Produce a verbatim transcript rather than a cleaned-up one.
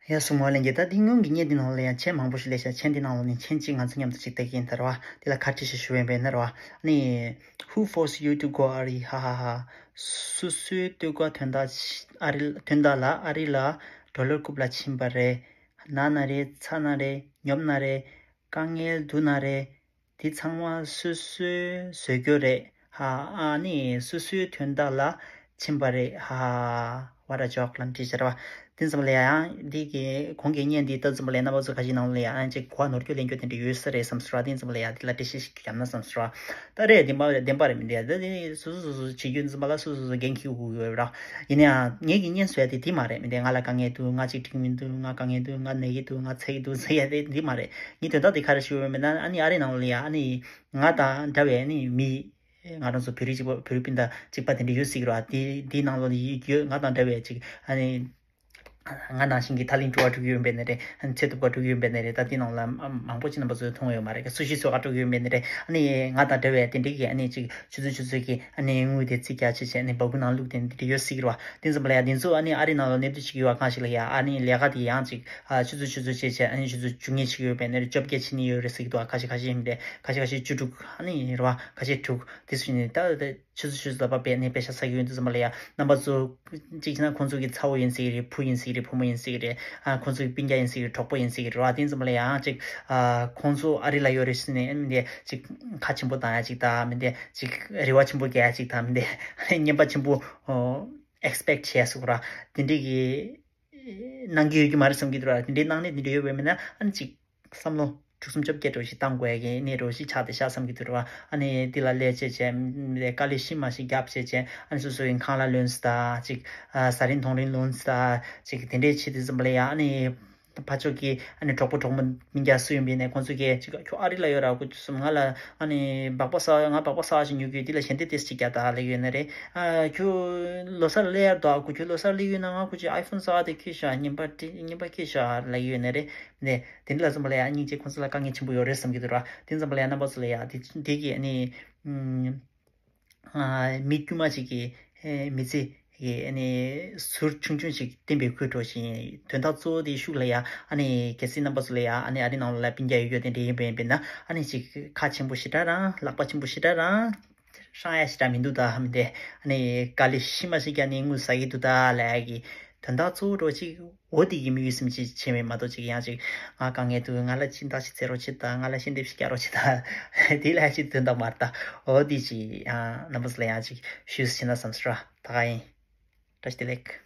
ཡ་སུ་མོ་ལེན་གྱི་ད་འདི་སྔོན་གྱི་བརྙན་འདི་ནང་ལ་ཡང་མཆན་མང་པོ་ཞིག་སླེབས་ཤག་མཆན་འདི་ནང་ལ་ནི་མཆན་གཅིག་ང་ཚོ་མཉམ་དུ་གཅིག་བལྟ་གི་ཡིན་ད་ར་བ། འདི་ལ་ཁ་བྲིས་ཤིག་ཞུ་བས་འབད་ན་ར་བ། ནི། Who forced you to go ཨ་རི། ཧ་ཧ་ཧ། སུ་སུའི་སྟོད་ག་དོན་དག་ཨ་རི་དོན་དག་ལ་ཨ་རི་ལ་ཌོ་ལར་རྐུབ་ལ་ཕྱིན་པ་རེད། ན་ན་རེད། ཚ་ན་རེད། ཉོབ་ན་རེད། དཀའ་ངལ་འདུག་ན་རེད། འདི་ཚང་མ་སོ་སོའི་བཟོས་རྒྱུ་རེད་ཧ། ཨ་ནི་སོ་སོའི་དོན་དག་ལ་ཕྱིན་པ་རེད་ཧ། What a joke ལབ་བྲིས་བྱས་ར་བ། དེ་ཙམ་ལ་ཡང་འདི་གི་གོང་གི་བརྙན་འདི་ལྟ་ཙམ་ལ་ཡང་རྣམ་པ་ཚོ་ཁ་ཤས་ནང་ལ་ཡང་ཅིག་གོ་བ་ནོར་སྐྱོན་ལེན་རྒྱུ་དེ་འདྲ་ཡོད་ས་རེད་བསམ་སོང་ར། དེ་ཙམ་ལ་ཡང་འདི་ལ་འགྲེལ་བཤད་ཞིག་བརྒྱབ་ན་བསམ་སོང་ར། ད་རེད་བདེན་པ་བདེན་པ་རེད་མི་འདུག་ཡ། ད་དེ་སོ་སོ་སོ་སོ་བྱེད་རྒྱུ་འཛིན་པ་ལ་སོ་སོ་སོ་འགན་འཁྱེར་དགོས་ཀྱི་ཡོད་ར། ཡིན་ན་ཡང་ངེད་ཀྱི་བརྙན་བཟོ་ཡ་དེ་དེ་མ་རེད་མི་འདུག་ང་ལ་དཀའ་ངལ་འདུག་ང་ཅིག་འགྲིག་མི་འདུག་ང་དཀའ་ངལ་འདུག་ང་ན་གི་འདུག་ང་ཚ་གི་འདུག་ཟེར་ཡ་དེ་འདི་མ་རེད། ངའི་དོན་དག་དེ་ག་རེ་ཞུ་བ་མེད་ན་ཨ་ནི་ཨ་རི་ནང་ལ་ཡ་ཨ་ནི་ང་དང་འདྲ་བའི་ཨ་ནི་མི། ང་རང་ཚོ་བོད་རིགས་གཅིག་པ་བོད་རིགས་སྤུན་ཟླ་གཅིག་པ་དེ་འདྲ་ཡོད་སྲིད་ཀྱི་རེད་བ། དེ་དེའི་ནང་ལོགས་ལ་ཡོད་ང་དང་འདྲ་བའི་ཅིག་ཨ་ནི། ང་ནང་བཞིན་གྱི་ཐག་ལིང་འགྲོ་བ་འགྲོ་གི་ཡོད་པས་ནི་རེད། ཨ་ནི་ཚེ་ཐུབ་ག་འགྲོ་གི་ཡོད་པས་ནི་རེད། ད་དེའི་ནང་ལ་མང་པོ་ཅིག་རྣམ་པ་ཚོས་མཐོང་ཡོད་མ་རེད། སུ་ཞིག་ཚོ་ག་འགྲོ་གི་ཡོད་པས་ནི་རེད། ཨ་ནི་ང་དང་འདྲ་བའི་དེ་འདྲའི་གི་ཨ་ནི་ཅིག་ཆུ་ཚོད་ཆུ་ཚོད་ཀྱི་ཨ་ནི་དངུལ་དེ་རྩིས་རྒྱག་བྱས་བྱས་ཨ་ནི་སྦ་ཁུག་ནང་བླུགས་དེ་འདི་འདྲ་ཡོད་སྲིད་ཀྱི་རེད་བ། དེ་ཙམ་པ་ལ་ཡ་དེ་ཚོ་ཨ་ནི་ཨ་རི་ནང་ལ་གནས་སྡོད་བྱེད་ཀྱི་ཡོད་པ་གང་ཞིག་ལ་ཡ་ཨ་ནི་ལས་ཀ་དེ་ཡང་ཅིག་ཨ་ཆུ་ཚོད་ཆུ་ཚོད་བྱས་བྱས་ཨ་ནི་ཆུ་ཚོད་བཅུ་གཉིས་ཅིག་ཡོད་པས་ནི་རེད། བཅོ་བརྒྱད་ཕྱིན་ནི་ཡོད་རེད་ཟེར་གྱི་འདུག་ཁ་ཤས་ཁ་ཤས་ཡིན་པས་ཁ་ཤས་ཁ་ཤས་བཅུ་དྲུག་ཨ་ནི་རེད་བ། ཁ་ཤས་དྲུག་དེ་ཚོ་ཡིན་ནི་ད་ཆུ་ཚོད་ཆུ་ཚོད་ལ་བབས་པའི་ནས་པེ་ཤ་ཟ་གི་ཡོད་འདུག་ཙམ་པ་ལ་ཡ་རྣམ་པ་ཚོ་གཅིག་བྱས་ན་ཁོང་ཚོ་གི་ཚ་བོ་ཡིན་སྲིད་ཀྱི་རེད། བུ་ཡིན་སྲིད་ཀྱི་རེད། བུ་མོ་ཡིན་སྲིད་ཀྱི་རེད། ཨ་ཁོང་ཚོ་གི་སྤུན་ཀྱག་ཡིན་སྲིད་ཀྱི་རེད། གྲོགས་པོ་ཡིན་སྲིད་ཀྱི་རེད་བ། དེ་ཙམ་པ་ལ་ཡང་ཅིག་ཨ་ཁོང་ཚོ་ཨ་རི་ལ་ཡོད་རེད་ཟེར་ནས་ཨ་ནི་འདི་ཅིག་ཁ་ཆེན་པོ་བཏང་ཡ་ཅིག་དང་མི་འདི་ཅིག་རེ་བ་ཆེན་པོ་རྒྱག་ཡ་ཅིག་དང་མི་འདི་རྔན་པ་ཆེན་པོ་ཨེག་སི་པེག་བྱས་སོང་ར། དེ་འདྲས་ཀྱི་གནང་གི་ཡོད་ཀྱི་མ་རེད་བསམ་གྱི་འདུག་ར། དེ་འདྲའི་གནང་གནས་དེ་འདྲ་ཡོད་པས་མིན་ན་ཨ་ནི་ཅིག་བསམ་བློ་དྲུག་གསུམ་བཅོ་བརྒྱད་འགྲོ་ཞིག་བཏང་དགོས་ཀྱི་གནས་འགྲོ་ཞིག་ཆགས་བསྡད་ཤག་བསམ་གྱི་འདུག་ར། ཨ་ནི་འདི་ལ་ལས་བྱེད་བྱས་དཀའ་ལས་ཤི་མ་ཞིག་བརྒྱབ་བྱས་བྱས་ཨ་ནི་སོ་སོའི་ཁང་གླ་ལོན་ས་ཅིག་ཟ་རིན་གཏོང་རིན་ལོན་ས་ཅིག་དེ་འདྲའི་བྱེད་དུས་ཙམ་པ་ལ་ཡ་ཨ་ནི་ཕར་ཕྱོགས་ཀྱི་ཨ་ནི་གྲོགས་པོ་གྲོགས་མོ་མི་འགའ་སུ་ཡིན་པའི་ནས་ཁོང་ཚོ་གིས་ཅིག་ཁྱོད་ཨ་རི་ལ་ཡོད་ར་ཁུ་ཚུ་ང་ལ་ཨ་ནི་སྦག་སྦག་ཟ་ང་སྦག་སྦག་ཟ་ཞིག་ཉོ་གི་འདི་ལ་ཞལ་འདེབས་ཏེ་ཅིག་རྒྱག་ད་ལབ་ཡོད་ནི་རེད། ཨ་ཁྱོད་ལོ་གསར་སླེབས་ཡར་འདུག་ཨ་ཁུ་ཁྱོད་ལོ་གསར་སླེབས་ཡོད་ན་ང་ཁུ་ཅིག་ཨའི་ཕོན་གསར་པ་དེ་ཁྱེར་ཤོག་རྔན་པ་དེ་རྔན་པ་ཁྱེར་ཤོག་ལབ་ཡོད་ནི་རེད། ནས་དེ་འདྲ་ལ་ཙམ་པ་ལ་ཡ་སྙིང་རྗེ་ཁོང་ཚོ་ལ་དཀའ་ངལ་ཆེན་པོ་ཡོད་རེད་བསམ་གྱི་འདུག་ར། དེ་ཙམ་པ་ལ་ཡ་རྣམ་པ་ཚོ་ལ་ཡ་དེ་དེ་གི་ཨ་ནི་ཨ་མི་དཀྱུས་མ་ཅིག་གི་ཨེ་མི་ཚེ་གི་ཨ་ནི་ཟུར་ཆུང་ཆུང་ཞིག་བསྟན་པའི་ཁུལ་འགྲོ་བཞིན་དོན་དག་གཙོ་བོ་དེ་ཤུགས་ལ་ཡ་ཨ་ནི་གལ་སྲིད་རྣམ་པ་ཚོ་ལ་ཡ་ཨ་ནི་ཨ་རི་ནང་ལ་སྤུན་ཀྱག་ཡོད་ཡོད་དེ་འདྲ་ཡིན་པ་ཡིན་པས་ན་ཨ་ནི་ཅིག་ཁ་ཆེན་པོ་ཞེ་དྲག་རང་ལག་པ་ཆེན་པོ་ཞེ་དྲག་རང་ཧྲང་ཡ་ཞེ་དྲག་མི་འདུག་ད་མི་འདི་ཨ་ནི་དཀའ་ལས་ཤི་མ་ཤི་རྒྱག་ནས་དངུལ་ཟ་གི་འདུག་ད་ལབ་ཡ་གི་དོན་དག་གཙོ་བོ་འགྲོ་ཅིག་འོ་དེ་གི་དམིགས་ཡུལ་སེམས་ཅན་ཆེ་བས་མ་གཏོགས་ཅིག་ཡང་ཅིག་ང་དཀའ་ངལ་འདུག་ང་ལ་སྦྱིན་བདག་ཞིག་བཙལ་རོགས་བྱེད་དང་ང་ལ་ཞལ་འདེབས་ཞིག་རྒྱག་རོགས་བྱེད་དང་དེ་ལ་ཅིག་དོན་དག་མ་རེད་ད། འོ་དེ་ཅིག་ཡང་རྣམ་པ་ཚོ་ལ་ཡང་ཅིག་ཞུས་ཟིན་ན་བསམ་སོང་ར། ད་ག་ཡིན། བཀྲ་ཤིས་བདེ་ལེགས།